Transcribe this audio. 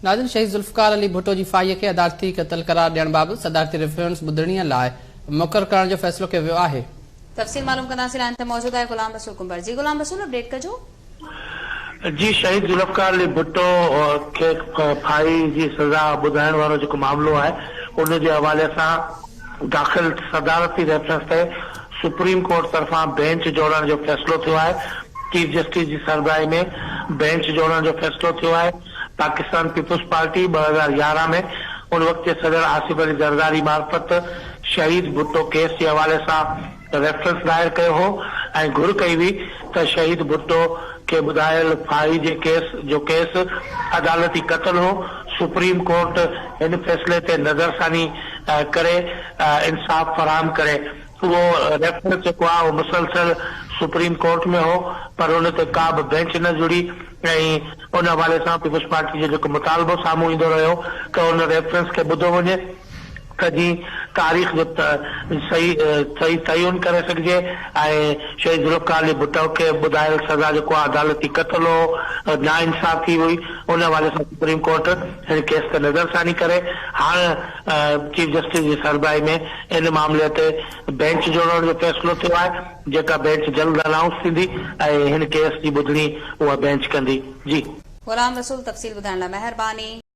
ناظرين شهيد ذوالفقار علي ڀٽو جي ڦاهيء کي عدالتي قتل قرار ڏيڻ بابت صدارتي ريفرنس ٻڌڻيء لاء مقرر ڪرڻ جو فيصلو ڪيو ويو آهي. تفصيل معلوم ڪنداسين لائين تي موجود آهي غلام رسول ڪنڀر جي غلام رسول اپڊيٽ ڪجو. جي شهيد ذوالفقار علي ڀٽو کي ڦاهي جي سزا ٻڌائڻ وارو جيڪو معاملو آهي ان جي حوالي سان داخل صدارتي ريفرنس تي سپريم ڪورٽ طرفان بينچ جوڙڻ جو فيصلو ٿيو آهي چيف جسٽس جي سربراهي ۾ بينچ جوڙڻ جو فيصلو ٿيو آهي پاڪستان پيپلز پارٽي 2011 ۾ ان وقت جي صدر آصف علي زرداري معرفت شهيد ڀٽو ڪيس جي حوالي سان ريفرنس دائر ڪيو هو ۽ گهر ڪئي هئي ته شهيد ڀٽو کي ٻڌايل ڦاهي جي ڪيس جو ڪيس عدالتي قتل هو، سپريم ڪورٽ هن فيصلي تي نظرثاني ڪري انصاف فراهم ڪري. اهو ريفرنس جيڪو آهي اهو مسلسل سپريم ڪورٽ ۾ هو پر ان تي ڪا به بينچ نه جڙي ۽ ان حوالي سان پيپلز پارٽي جو جيڪو مطالبو سامهون ايندو رهيو ته ان ريفرنس کي ٻڌو وڃي ته جيئن تاريخ جو صحيح صحيح تعين ڪري سگهجي ۽ شهيد ذوالفقار علي ڀٽو کي ٻڌايل سزا جيڪو آهي عدالتي قتل هو ناانصافي هئي ان حوالي سان سپريم ڪورٽ هن ڪيس تي نظرثاني ڪري هاڻ چيف جسٽس جي سربراهي ۾ ان معاملي تي بينچ جوڙڻ جو فيصلو ٿيو آهي جيڪا بينچ جلد انائونس ٿيندي ۽ هن ڪيس جي ٻڌڻي اها بينچ ڪندي. جي. غلام رسول تفصيل ٻڌائڻ لاء مهرباني.